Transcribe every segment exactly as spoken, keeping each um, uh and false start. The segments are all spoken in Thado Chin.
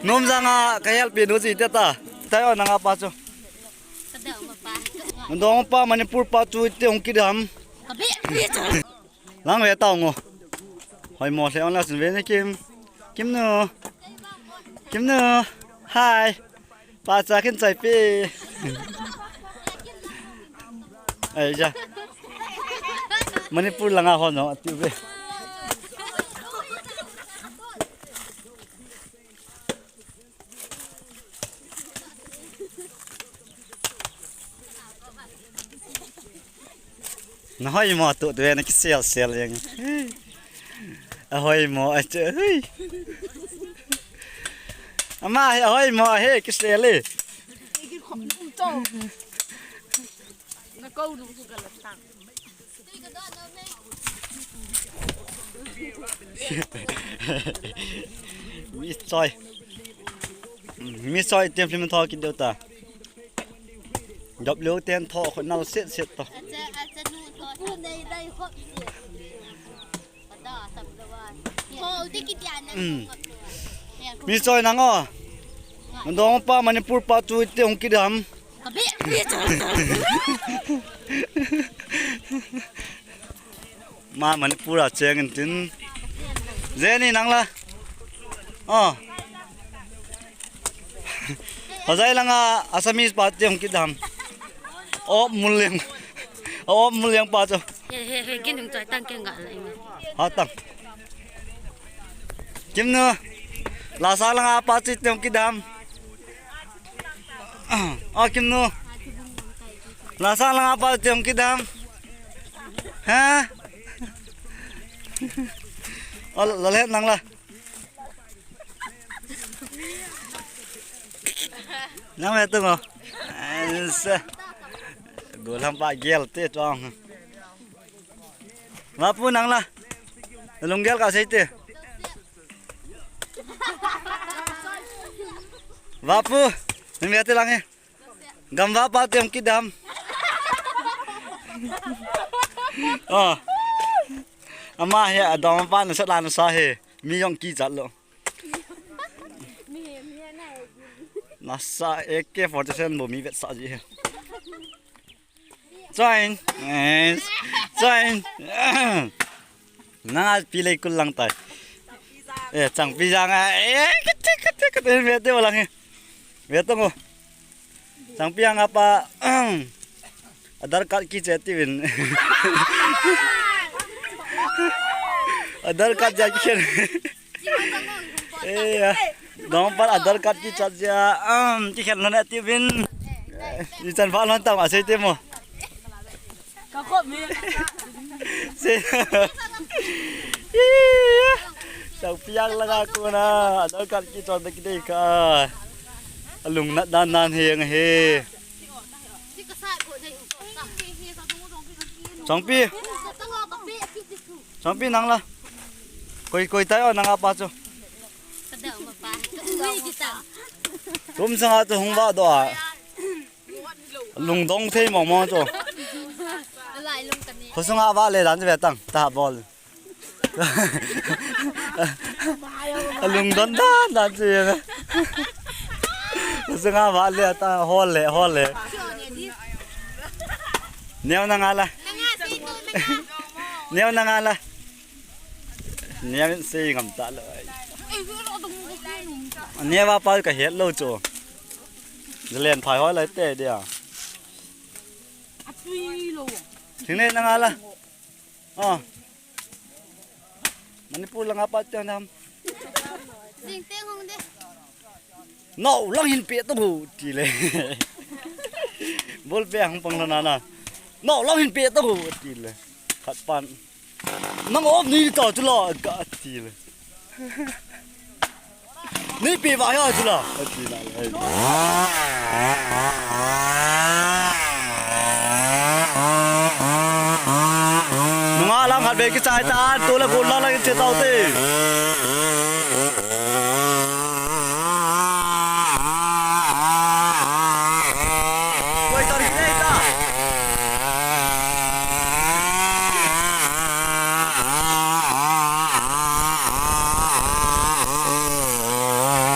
Nom jang a ka help nu ji te ta. Tai o nang a pa chu. Ka dong pa. Dong pa Manipur pa chu ite hung kit ham. Ka be, be chu. Lang ve ta ngo. Hoi mo se on la sin ve ne Kim. Kim nu. Kim nu. Hi. Pa cha kin chai pe. Ai ja. Manipur langa hon no tiu ve. Na hoi mo tu tu na kisel sel yang. A hoi mo a che. Hui. Ama a hoi mo he kisel e. Mi choi. Mi choi tem film tho ki deu ta. Dop leo ten tho khoi nal set set to. Mi choi nang o. Mandong pa Manipur pa chu ite hung kit ham. Ma Manipur a cheng in tin. Jenny nang la. Oh. Hojai langa Assamese pa te hung kit ham. Op muliang. Op muliang pa chu. He, he, he, kin hung choi tang ken ga la ina. Ha tang. Kim nu. Lasa langa pa chu te hung kit ham. Oh, Kim nu. Lasa langa pa chu te hung kit ham. Ha? Oh, la le nang la. Nang me tu mo. Sa. Golam pa gel te tong. Ma pu nang la. Lung gel ka sei te. Va pu. Ni me te lang he. Gamva pa te hung kit ham. Oh. Ama he adong pa na sa la na sa he. Mi jong kichat lou. Nasa A K forty-seven bou mi vetsah ji he. Join. Yes. Join. Nanga pi lei kul lang tai. Eh, changpi jang a. Eh, kate, kate, kate, ve te lang he. Ve to ngo. Changpi jang a pa. Aadhaar card kiche tivin. Aadhaar card ja kikhen. Eh, ya. Dong pa Aadhaar card kichat ja. Um, kikhen lhon tivin. Ichan pha lhon tam asei te mo. Ka khop mi. Se. Changpi jang langa kona. Aadhaar card kichat da kidei kha. Alung nat dan dan he nga he. Changpi. Changpi nang la. Koi, koi tai o nang apa chu. Tum sanga chu hung va do a. Lungdong thei mong mong chu. Khosung a va le dan ve tang ta bol. Alungdon dan dan chu. Khosung a va le ta hol le, hol le. Neo na nga la. Neo na nga la. Neo sei ngam ta lo. Neo va pa ka het lo chu. Zalen phai hoi lai te dia. Thing ne na nga la. Oh. Manipur langa pa te nam. Sing teng hong de. Nau lang hin pe to hu ti le. Bol pe hang pang lo na na. Nau lang hin pe to hu ti le. Khat pan. Nang om ni ta chu la ka ti le. Ni pi va ya chu la. Nunga lang khat be kichai ta, tu la kun la la kiche tau te. Koi ta ri nei ta.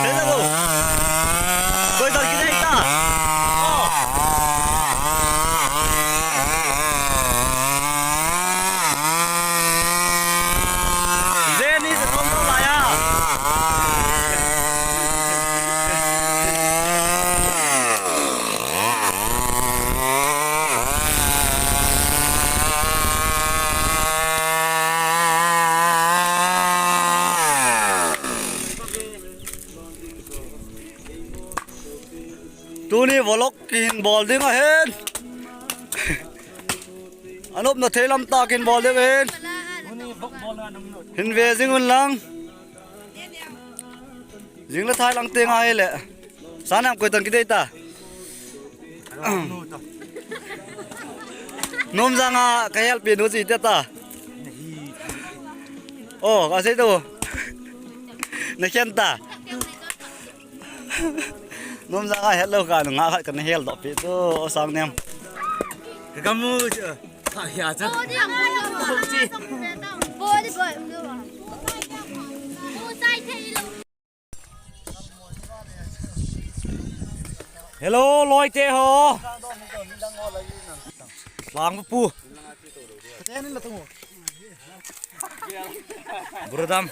Hei ta ko. Tuni vlog kihin bol ding ahin. Anopna thei lam tah kihin bol ding ahin. Hin ve jing un lang. Jing le thai lang teng ahile. Sanam koi tan kidei ta. Nomjang a ka helpi nu chi te ta. Oh, ka sei tu. Na khen ta. Nomjang a hello ka nu nga khat ka na hel doh pi tu, o Sangnem. Ka gamu chu. Tha hia cha. Hello, loite ho. Lang pu. Buradam.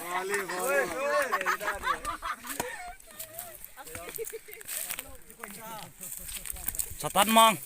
Satan mang.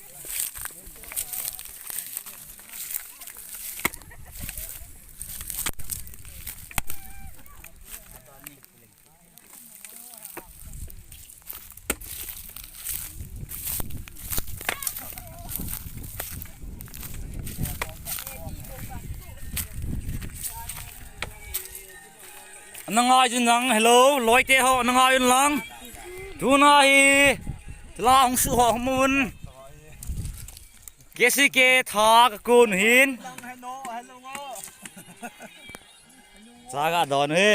Ana ngai jun lang, hello, loite ho, ana ngai jun lang. Tuna hi, tla hung su ho mun. K C K tha ka kun hin. Cha ka don hi.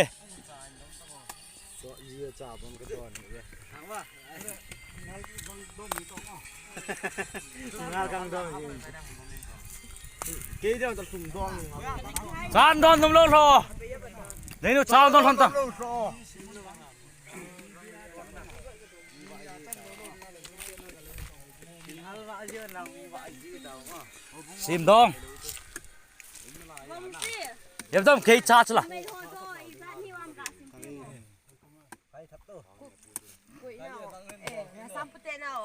Chan don nom lou lou. Nei nu chan don lon ta. Sim dong. Yam dong kei cha chla. Sampute nao.